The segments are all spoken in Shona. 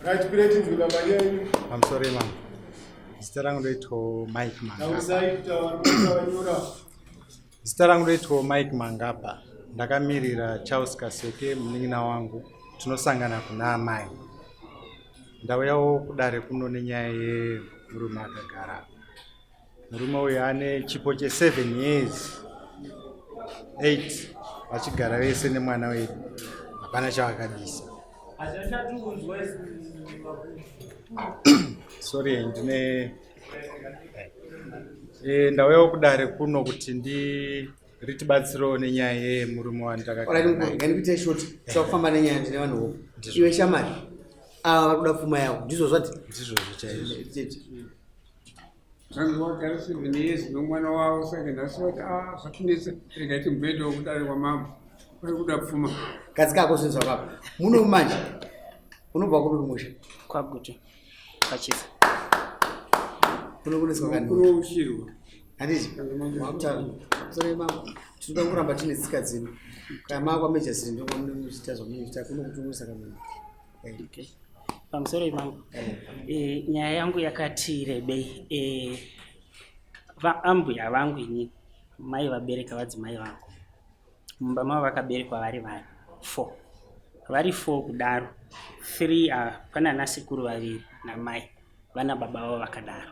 Right, greetings baba yenyu. I'm sorry mama. Zita rangu ndoitwa Mike Mangapa. Taurisai kutaura. Zita rangu ndoitwa Mike Mangapa. Ndakamirira Charles Kaseke munin'ina wangu. Tinosangana kuna amai. Ndauyawo kudare kuno nenyaya yemurume akagara. Murume uyu ane chipo che 7 years 8 vachigara vese nemwana wedu. Hapana chavakabisa. Sorry, ndine eh, ndauyawo kudare kuno kuti ndi ritibatsirewo nenyaya yemurume wandakagara naye. Ngandikuite short sakufamba nenyaya ndine vanhu wo. Iwe shamari ava vari kuda pfuma yavo ndizvo zvati ndizvozvo chaizvo. Zvanzi wagara 7 years nomwana wavo saka nhasi vati ah zvatinetsa rega timboendawo kudare kwamambo vari kuda pfuma. Gadzika ako zvinhu zvako apa. Muno manje unobva kupi kumusha? Kwagutu kwachisa. Kuno kunoiswa kani? Kunouchirwa. Handiti? Wakutaura. Sorry mama. Tinoda kuramba tine tsika dzedu. Kana makwa major city ndokwa munoita zvamunoita kuno kutongoisa kamwe. Okay. Pamusoro imambo. Eh, nyaya yangu yakati rebei. Eh, vaambuya vangu ini mai vabereka vadzimai vangu. Mumba mavo vakaberekwa vari vanhu 4. Vari 4 kudaro. 3 ava pana anasekuru vaviri namai vana baba vavo vakadaro.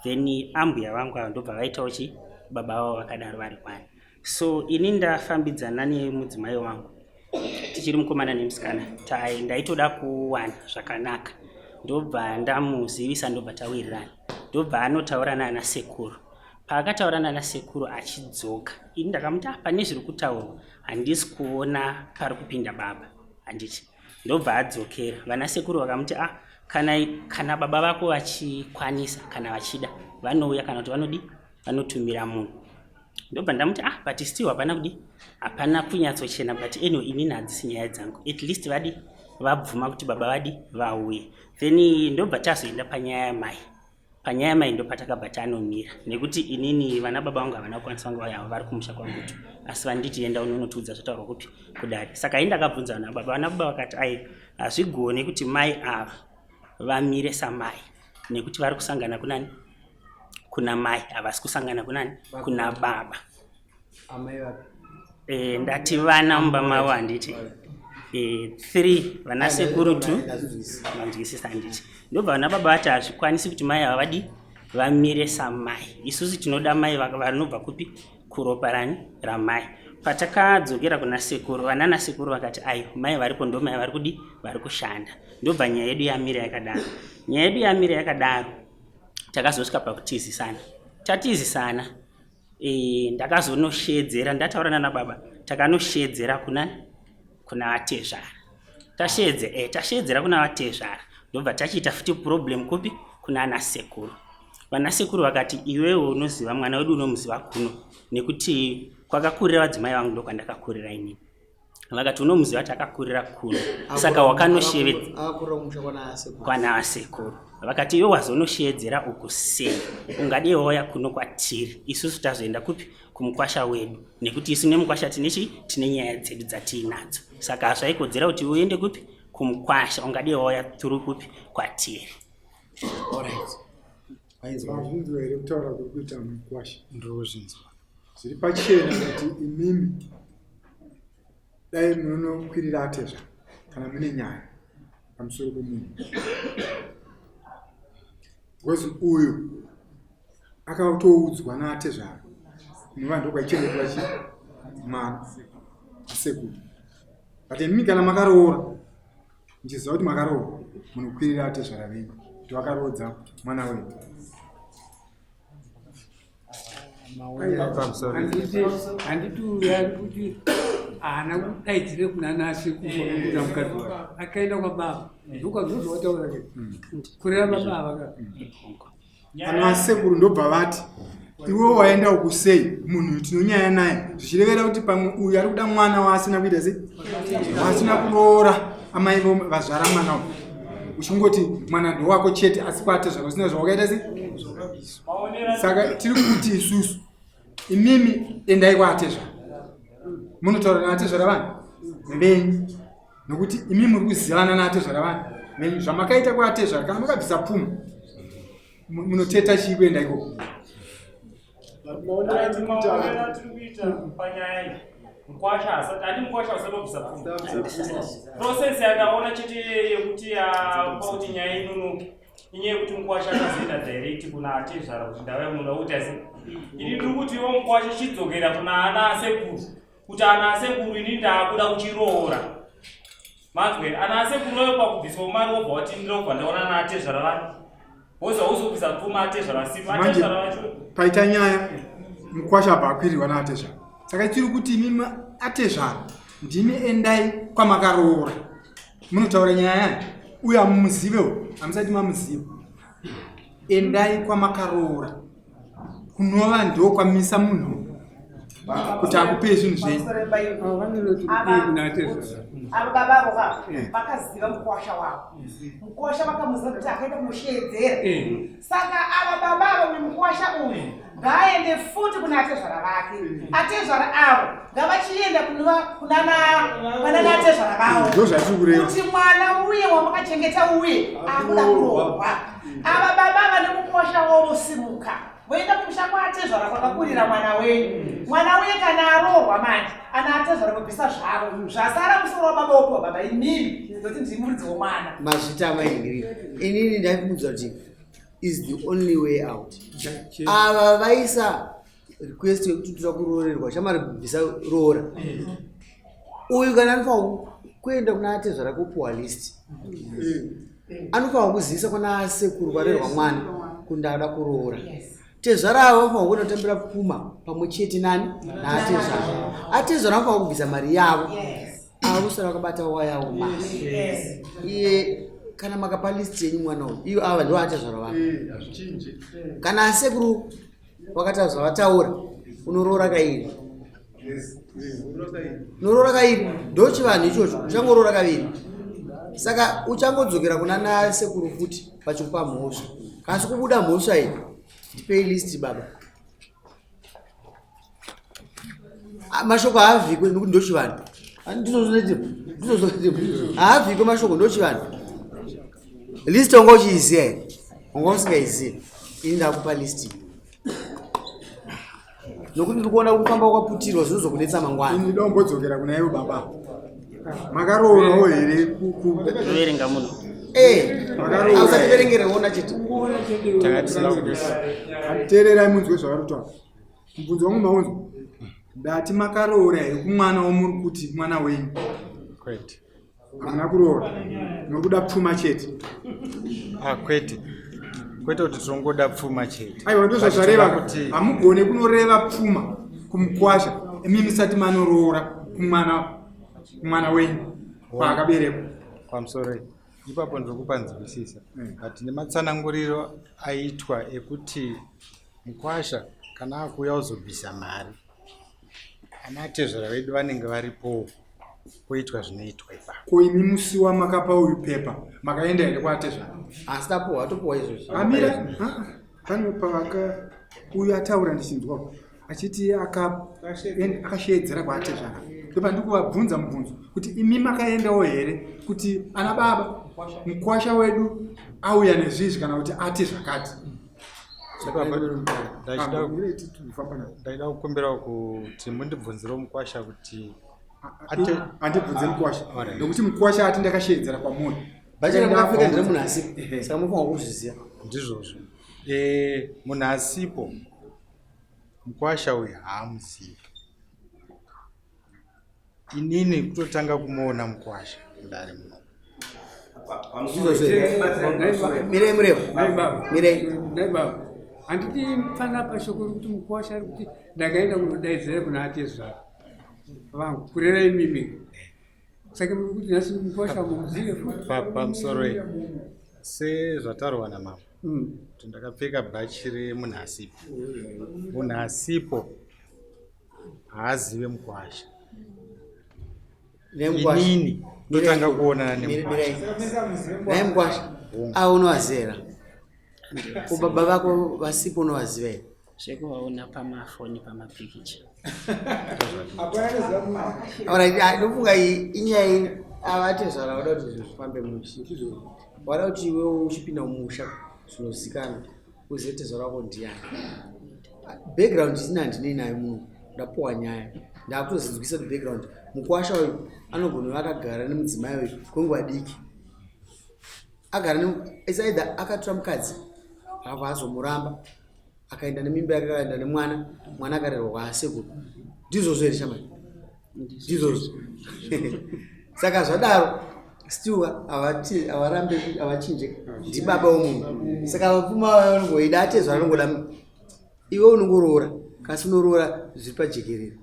Then ambuya vangu ava ndobva vaitawo chi baba vavo vakadaro vari 1. So ini ndafambidzana nemudzimai wangu tichiri mukomana nemusikana tai ndaitoda kuwana zvakanaka ndobva ndamuzivisa ndobva tawirirana ndobva anotaura naana sekuru paakataura naana sekuru achidzoka ini ndakamuti ah, pane zviri kutaurwa handisi kuona pari kupinda baba handiti ndobva adzokera vana sekuru vakamuti ah kana, kana baba vako vachikwanisa kana vachida vanouya kana kuti vanodi vanotumira munhu ndobva ndamuti ah but still hapana kudi hapana kunyatsochena but anyway inini hadzisi nyaya dzangu at least vadi vabvuma kuti baba vadi vauye then ndobva tazoenda panyaya yamai panyaya yamai ndopatakabva tanomira nekuti inini vana baba vangu havana kukwanisa vange vaya vari kumusha kwangutu asi vanditi enda unonotiudza zvataurwa kupi kudare saka ini ndakabvunza vana baba vana baba vakati ai hazvigone kuti mai ava vamire samai nekuti vari kusangana kunani kuna mai havasi kusangana kunani kuna baba Amai vapi? e, ndati vana mumba mavo handiti e, 3 vana sekuru 2 manzwisisa handiti ndobva vana baba vati hazvikwanisi kuti mai ava vadi vamire samai isusu tinoda mai vanobva kupi kuropa rani ramai patakadzokera kuna sekuru vanana sekuru vakati ayo mai varipo ndo mai vari kudi vari kushanda ndobva nyaya yedu yamira yakadaro nyaya yedu yamira yakadaro takazosvika pakutizisana tatizisana e, ndakazonoshedzera ndataura nana baba takanoshedzera kuna kuna vatezvara tashedze e, tashedzera kuna vatezvara ndobva tachiita futi problem kupi kuna ana sekuru vana sekuru vakati iwewe unoziva mwana wedu unomuziva kuno nekuti kwakakurira vadzimai vangu ndokwandakakurira inini vakati unomuziva kuti akakurira kuno saka wakanoshevedzwa kwana sekuru vakati iwe wazonoshevedzera uku sei ungadei wauya kuno kwatiri isusu tazoenda kupi kumukwasha wedu nekuti isu nemukwasha tine chii tine nyaya dzedu dzatiinadzo saka hazvaikodzera kuti uende kupi kumukwasha ungadei wauya turu kupi kwatiri Mazvinzwa here kutaura kuri kuita mukwasha? Ndiri kuzvinzwa. Zviri pachena kuti imimi dai munonokwirira atezva kana mune nyaya pamusoro pemunhu because uyu akatoudzwa naatezvara kunova ndokwaichengetwa chi mwana asekuru but imimi kana makaroora muchiziva kuti makaroora munokwirira atezvara venyu kuti vakaroodza mwana wenyu. Handiti uyu ari kuti haana kudaidzire kuna nasekuru kuna mukadzi wake akaenda kwababa ndokwazvozvawataura ke kureva baba ava ka Ana sekuru ndobva vati iwe waenda uku sei munhu tinonyaya naye zvichirevera kuti pamwe uyu ari kuda mwana waasina kuita sei waasina kuroora amai vazvara mwana uyu uchingoti mwana ndowako chete asi kwate zvakasina zvawakaita sei saka tiri kuti isusu imimi endai kwaatezvara munotaura naatezvara vanhu venyu nokuti imi muri kuzivana naatezvara vanhu Venyu zvamakaita kwaatezvara kana makabvisa pfuma munoteta chii kuenda ikoko? Maonero atiri kuita panyaya iyi, mukwasha asati ati mukwasha usati wabvisa pfuma. Process yandaona chete yekuti yapa kuti nyaya inonoke inyaya yekuti mukwasha akazoenda direct kuna atezvara kuti ndava munhu wakuti asi ini ndiri kuti iwo mukwasha chidzokera kuna ana asekuru kuti ana asekuru ini ndaakuda kuchiroora. Manzwe ana asekuru ayo pakubviswa mari wobva wati ndinobva ndaona ana atezvara vani. Wozi hauzobvisa pfuma atezvara asipo. Atezvara vacho. Paita nyaya mukwasha abva akwirirwa naatezvara. Saka tiri kuti imi atezvara ndimi endai kwamakaroora. Munotaura nyaya yani uye hamumuzivewo hamusati mamuziva. Endai kwamakaroora. Kunova ndo kwamisa munhu kuti akupei zvinhu zvenyu. Ava baba avo ka vakaziva mukwasha wavo. Mukwasha vakamuziva kuti akaenda kumusheedzera. Saka ava baba avo uyu mukwasha uyu ngaaende futi kuna atezvara vake. Atezvara avo ngavachienda kunova kunana panana atezvara vavo. Ndozvatiri kureva. Kuti mwana uye wamakachengeta uye akuda kuroorwa. Ava baba vane mukwasha wavo simuka voenda kumusha kwaatezvara kwakakurira mwana wenyu. Mwana uye kana aroorwa manje ana atezvara vobvisa zvavo zvasara musoro wababa wopiwa baba imimi ndokuti ndiri muridzi womwana. Mazvita amai inini ndaikuudza kuti is the only way out. Ava vaisa request yekuti toda kuroorerwa shamari bvisa roora. Uyu kana anofanira kuenda kuna atezvara kupuwa list. Anofanira kuzivisa kuna sekuru kwarerwa mwana kuti ndada kuroora. Tezvara ava vanofanira kuenda kutambira pfuma pamwe chete nani naatezvara. Atezvara vanofanira kubvisa mari yavo. Ava vosara vakabata wayawo mari. Iye kana makapa list yenyu mwana uyu, iyo ava ndivo atezvara vavo. Kana asekuru vakataura zvavataura, unoroora kairi. Unoroora kairi, ndochivanhu ichocho, uchangoroora kaviri. Saka uchangodzokera kuna nasekuru futi vachikupa mhosva. Kasi kubuda mhosva iyi, ndipei list baba. Mashoko haavhikwe nekuti ndochivanhu. Ndizvo haavhikwe mashoko ndochivanhu. List wanga uchiiziva here? Wanga usingaizivi. Ini ndakupa list iyi. Nokuti ndiri kuona kufamba kwakaputirwa zvinozokunetsa mangwana. Ini ndombodzokera kuna ivo baba. Makaroorawo here kuverenga muno? Makaroora. Usativerengere wona chete. Tanga tisina kubvisa. Teererai munzwe zvavari kutaura. Mubvunzo wangu maunzwa. Ndati makaroora here kumwana wamuri kuti mwana wenyu? Kwete. Hamuna kuroora. Muri kuda pfuma chete. Kwete. Kwete kuti tinongoda pfuma chete. Aiwa, ndizvo But zvareva tinoda kuti hamugone kunoreva pfuma kumukwasha imi musati manoroora kumwana wenyu kwaakaberekwa. Pamusoro ipapo ndiri kupanzwisisa. But nematsananguriro aitwa ekuti mukwasha kana akuuya kuzobvisa mari, ana atezvara vedu vanenge varipo poitwa zvinoitwa ipapo. Ko imi musi wamakapa uyu pepa makaenda here kwaatezvara? Asi tapuwa, topuwa izvozvi. Amira, pane pavaka uyu ataura ndichinzwa achiti akasheedzera kwaatezvara. Ndopa ndikuvabvunza mubvunzo kuti imi makaendawo here kuti ana baba mukwasha wedu auya nezvizvi kana kuti ati zvakati. Ndaida kukumbira kuti mundibvunzirewo mukwasha kuti Andibvunze mukwasha. Nokuti mukwasha ati ndakasheedzera kwamuri. Bachira muAfrica ndire munhu asipo. Saka munofanira kuzviziva. Ndizvozvo. Munhu asipo mukwasha uyu haamuzivi. Inini kutotanga kumuona mukwasha mudare muno. Mirei murevo. Mirei. Nhai baba. Handiti panapa shoko rekuti mukwasha ari kuti ndakaenda kunodaidzira kuna atezvara vangu kureva imimi. Saka muri kuti nhasi mukwasha muzive futi. Pamusoro iyi sezvataurwa namama kuti ndakapfeka bhachi remunhu asipo. Munhu asipo haazive mukwasha. Nemukwasha. Inini ndotanga kuonana nemukwasha. Naye mukwasha. Avo unovaziva here? Ko baba vako vasipo unovaziva here? Zvekuvaona pamafoni pamapikicha. Alright, ndofunga iyi inyaya iyi avatezvara vada kuti zvinhu zvifambe mushe. Wada kuti iwewe uchipinda mumusha zvinozikanwa uzive tezvara wako ndiyani. Background isina handinei nayo muno ndapuwa nyaya ndakutozinzwisa kuti background mukwasha uyu anogona kuva akagara nemudzimai uyu kwenguva diki agara is either akatora mukadzi akabva azomuramba akaenda nemimba yake akaenda nemwana mwana akarerwa kwaasekuru ndizvozvo here shamani ndizvozvo saka zvadaro still havarambe havachinje ndibaba womunhu saka vapfuma vanongoida atezvo anongoda iwe unongoroora kasi unoroora zviri pajekerere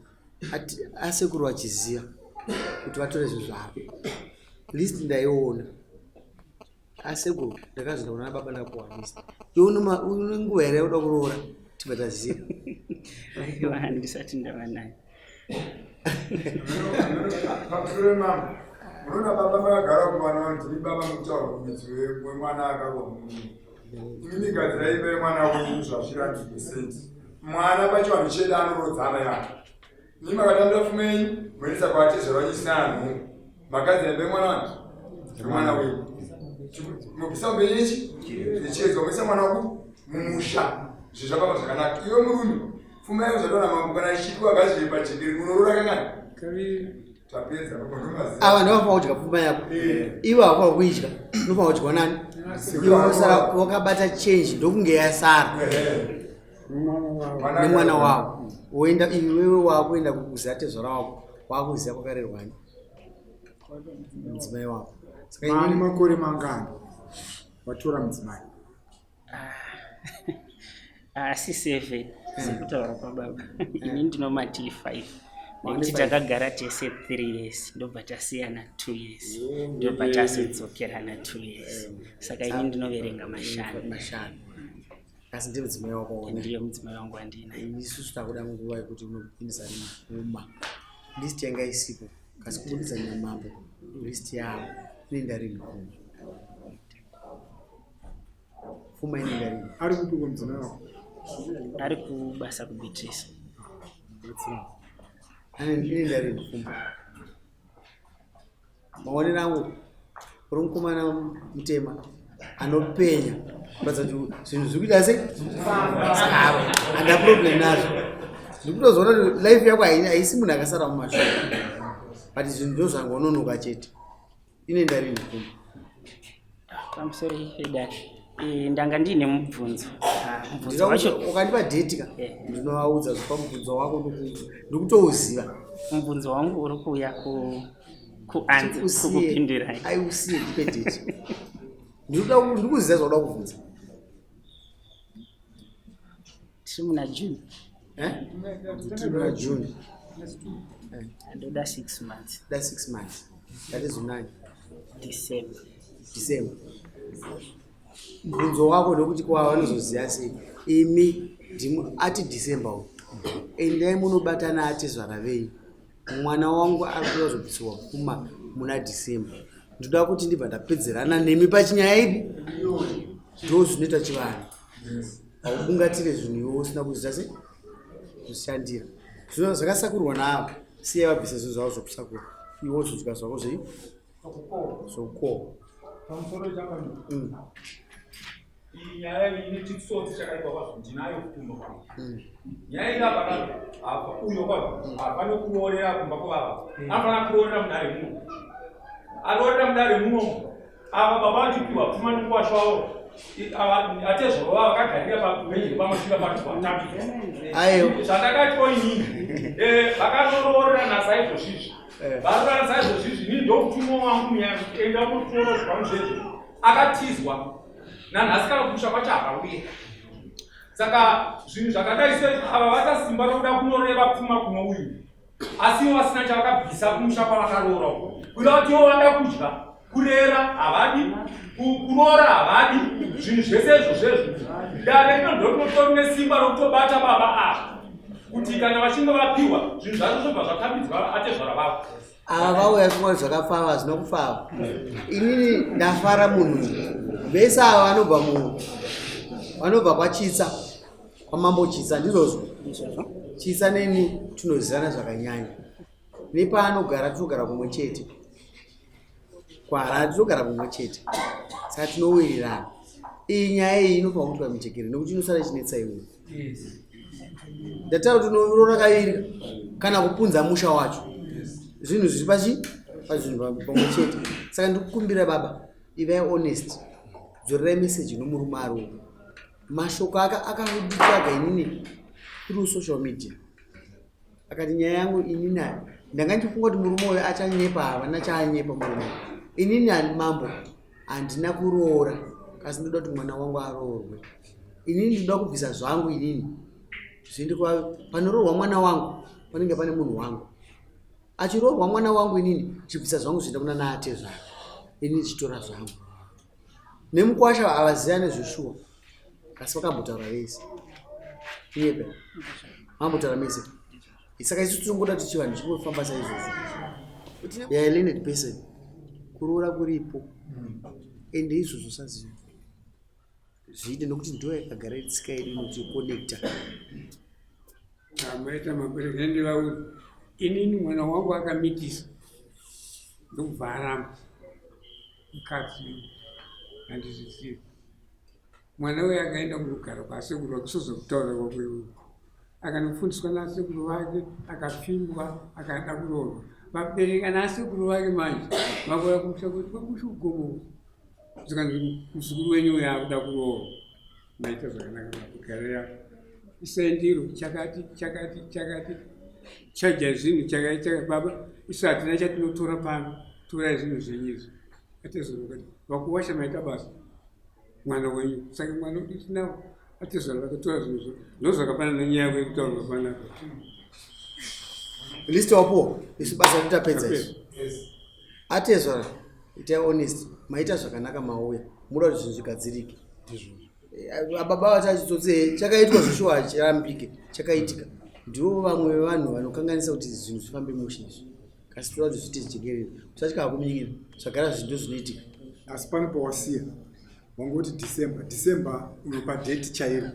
asekuru vachiziva kuti vatore zvinhu zvavo list ndaiona asekuru ndakazoenda kuna baba ndakuwa list iwe une nguva here yauda kuroora tibva taziva aiwa handisati ndava nayo pamusoro mama munoona baba makagara kuvana vanhu baba mukutaura kumidzi wemwana akarwa mumunhu Imimi gadzirai imba yemwana wenyu zvazviri 100%. Mwana pachivanhu chedu anorodza amai vake. Imi makatambira pfuma yenyu moendesa kwaatezvara wenyu isina nhungu. Magadzira imba yemwana wani? Yemwana wenyu. Mobvisa mombe yechi? Yechiedza moisa mwana wako mumusha. Zvinhu zvakava zvakanaka. Iwe murume pfuma yako zvataura mambo kana ichiitwa ngazvive pajekere unoroora kangani? Kaviri. ava ndovanofanira kudya pfuma yako eh. ivo havafanira kuidya unofanira kudyiwa nani iwe wosara wakabata change ndokunge yasara nemwana wavo woenda iwewe wakuenda kuziva tezvara wako wakuziva kwakarerwani mudzimai wako saka makore mangani watora mudzimai Asi seven sekutaura kwababa ini ndinomati five nekuti takagara tese three years ndobva tasiyana two years ndobva tazodzokerana two years saka ini ndinoverenga mashanu mashanu asi ndiye mudzimai wako ona ndiye mudzimai wangu andina isusu takuda nguva yekuti unopindisa muma list yanga isipo kasi kubudikidza namambo list yavo inoenda rini kuma Pfuma inenge iri. Ari kupi ko mudzimai wako? Ari kubasa kuBeatrice. Inenge iri pfuma. Maonero angu uri mukomana mutema anopenya kuratidza kuti zvinhu zviri kuita sei handina problem nazvo ndikutozoona kuti life yako haisi munhu akasara mumashure but zvinhu ndozvangononoka chete inoenda rini pfuma Pamusoro pedare eh, ndanga ndiine mubvunzo ah, mubvunzo wacho ukandipa date ka eh. ndinovaudza zvopa mubvunzo wako ndikutouziva mubvunzo wangu uri kuuya ku kuanza kukupindurai aiusiye ndipe date ndikuziva zvauda kubvunza tiri muna june eh? tiri muna june eh. ndoda six months da six months that is nine december december mubvunzo wako ndokuti kwa vanozoziva sei imi ati december uyu endai munobatana atezvara venyu mwana wangu ari kuda kuzobvisirwa pfuma muna december ndoda kuti ndibva ndapedzerana nemi pachinyaya ipi ndo zvinoita chivanhu haubungatire zvinhu iwe usina kuzviita se kuzvishandira zvino zvakasakurwa naavo siya vabvise zvinhu zvavo zvokusakura iwe wozodya zvako zvei zvokukohwa pamusoro mm. Iyi nyaya iyi ine chitsotsi chakaipa kwazvo ndinayo kumba kwangu. Mm. Nyaya iri apa apa uyo kwazvo mm. hapana kuroorera kumba kwavava. Mm. Anofanira kuroorera mudare muno. Aroorera mudare muno. Ava baba vachipiwa pfuma nemukwasha wavo. Atezvoro vavo vakagarira pabenji pamasvika patukwatambidza. Ayo. Zvandakatiwo inini. Eh, vakanoroorerana saizvozvizvi. Eh. Varoorana saizvozvizvi inini ndokutumwa wangu munyaya kuti enda unotora zvikamu zvezvo. Akatizwa. Nanhasi kana kumusha kwacho havauye. Saka zvinhu zvakadai so ava vakasimba rokuda kunoreva pfuma kuno uyu. Asi ivo vasina chavakabvisa kumusha kwavakaroora uko. Kuda kuti ivo vada kudya, kurera havadi, kuroora havadi, zvinhu zvese izvo zvezvo. Dare rino ndorinotori nesimba rokutobata baba ava kuti kana vachinge vapiwa zvinhu zvacho zvobva zvatambidzwa atezvara vavo. Ava vauya kumwa zvakapfava hazvina kupfava. Inini ndafara munhu vese ava vanobva mu vanobva kwaChitsa kwamambo Chitsa ndizvozvo. Chitsa neni tinozivana zvakanyanya. Nepaanogara tinogara kumwe chete. KuHarare tinogara mumwe chete. Saka tinowirirana. Iyi nyaya iyi inofanira kuitwa mujekerere nekuti inosara ichinetsa iwe. Ndataura kuti unoroora kaviri kana kupunza musha wacho. Zvinhu zviri pachi pazvinhu pamwe chete. Saka ndikukumbira baba, ivai honest. Dzorerai message nomurume ari uko. Mashoko aka akanditsvaga inini through social media. Akati nyaya yangu inini ndanga ndichifunga kuti murume uyu achanyepa havana chaanyepa murume. Inini ani mambo handina kuroora asi ndoda kuti mwana wangu aroorwe. Inini ndinoda kubvisa zvangu inini. Zviende kwa panoroorwa mwana wangu panenge pane munhu wangu. Achiroorwa mwana wangu inini chibvisa zvangu zvienda kuna naatezvara. Inini chitora zvangu. Nemukwasha havaziyane zveshuwa asi vakambotaura vese inyepe mambotaura mese saka isu tinongoda kuti chivanhu chingofamba saizvozvo ya learned person kuroora kuripo ende izvozvo saziva zviite nokuti ndo yakagara tsika yedu inotikonekta Maita mapereke ndivaudze inini mwana wangu akamitisa ndokubva aramba mukadzi handizvizivi mwana uyo akaenda kunogara kwasekuru vake sozokutaura kwako iwewe akanofundiswa nasekuru vake akapfimbwa akada kuroorwa vabereki ana asekuru vake manje vakuya kumusha kuti kwamusha ugomo zvikanzi muzukuru wenyu uyo akuda kuroorwa maita zvakanaka makugarira isai ndiro chakati chakati chakati chaja zvinhu chakati chakati baba isu hatina chatinotora pano torai zvinhu zvenyu izvi atezorokati vakuwasha maita basa mwana wenyu saka mwana udu tinawo atezora vakatora zvinhu zvo ndozvakafanana nenyaya yako yekutaurwa panapa list wapuwa isu basa ritapedza isu atezvara itai honest maita zvakanaka mauya muda kuti zvinhu zvigadzirike eh, baba vacho achitsotsi chakaitwa zveshuwa hachirambike chakaitika ndivo vamwe vevanhu vanokanganisa kuti zvinhu zvifambe mushe izvi kasi toda kuti zviite zvijekerere usatya hako munyikira zvagara zvinhu ndo zvinoitika asi pane pawasiya wangoti december december unopa date chairo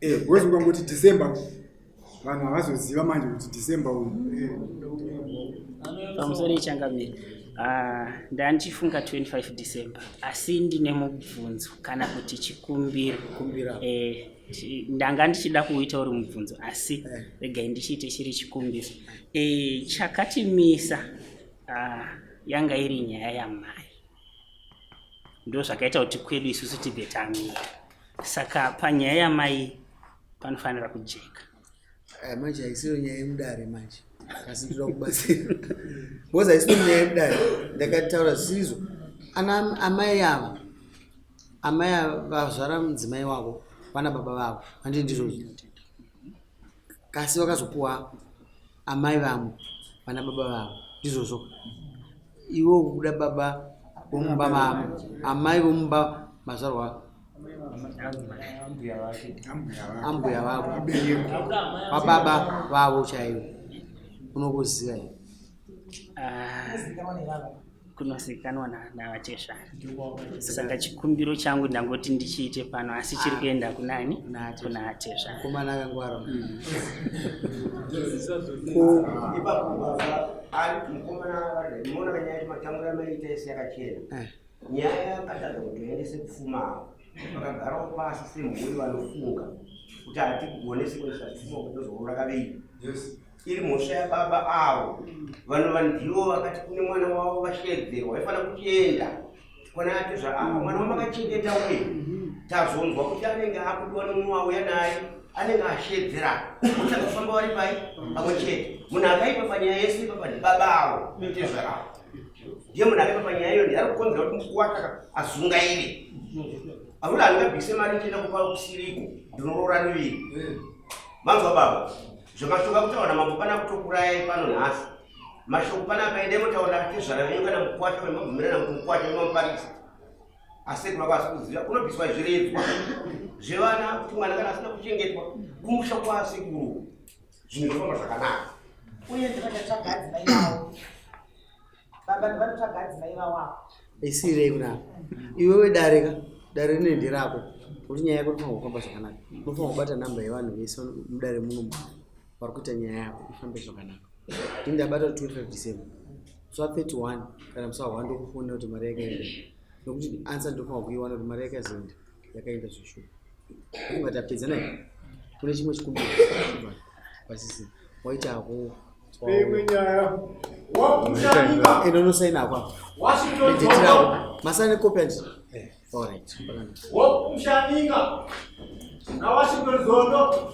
eh, because ukangoti december vanhu havazoziva manje kuti december uyu pamusoro ichangamire ah, ndandichifunga 25 december asi ndine mubvunzo kana kuti chikumbiro eh, ndanga ndichida kuuita uri mubvunzo asi eh. regai ndichiite chiri chikumbiro eh, chakatimisa ah, yanga iri nyaya yamai ndozvakaita kuti kwedu isusu tibve tamira saka panyaya yamai panofanira kujeka eh, manje haisiyo nyaya yemudare manje asi ndoda kubatsira because haisiyo nyaya yemudare ndakataura zvisizvo ana amai ava amai ava vazvara mudzimai wavo vana baba vavo handii ndizvozvo kasi vakazopuwa amai vamwe vana baba vavo ndizvozvo iwe ukuda baba vomumba mavo amai vomumba mazvarwa ambuya vako vababa vavo chaivo unokuziva here ah, kunozikanwa navatezvara saka chikumbiro changu ndangoti ndichiite pano asi chiri kuenda kunani kuna atezvara komana akangwara eh. nyaya yakatadza kuti uendese pfuma avo vakagarawo pasi semhuri vanofunga kuti hatigonesi kuendesa pfuma kuti tozoroora kaviri iri mhosva yababa avo vanova ndivo vakati kune mwana wavo vasheedzerwa vaifanira kuchienda kwana atezva ava mwana wamakachengeta uye tazonzwa kuti anenge akudiwa nomumwe wauya naye anenge asheedzera kutanga kufamba vari pai pamwe chete munhu akaipa panyaya yese ipapa ndibaba avo tezvara avo ndiye munhu akaipa panyaya iyo ndiye ari kukonzera kuti mukuwataka azungaire akuti handingabvise mari ndichienda kupa kusiriko ndinoroora miviri manzwa baba Zvamashoko akutaura namambo pana kutokurayai pano nhasi. Mashoko pana akaenda imotaura atezvara venyu kana mukwasha wemabvumirana kuti mukwasha wemamuparisa. Asekuru vako asi kuziva kunobviswa zviredzwa zvevana kuti mwana kana asina kuchengetwa kumusha kwasekuru zvinhu zvofamba zvakanaka. Uye ndivanotsvaga adzimai vavo. Baba ndivanotsvaga adzimai vavo avo. Isirei kuna iwewe dare ka dare rine nderako kuti nyaya yako inofanirwa kufamba zvakanaka unofanirwa kubata namba yevanhu vese mudare muno vari kuita nyaya yako ifambe zvakanaka ini ndabata 25 december Musi wa 31 kana musi wa 1 ndokufonera kuti mari yakaenda. Nokuti answer ndofanira kuiwana kuti mari yakazoenda. Yakaenda zveshuwa. Unga tapedza naye. Kune chimwe chikumbiro. Pasisina. Waita hako. Imwe nyaya. Ende unosaina hako apa. Nedheti rako. Masaina nekopi handiti? Alright. Wokushanika naWashington Zondo.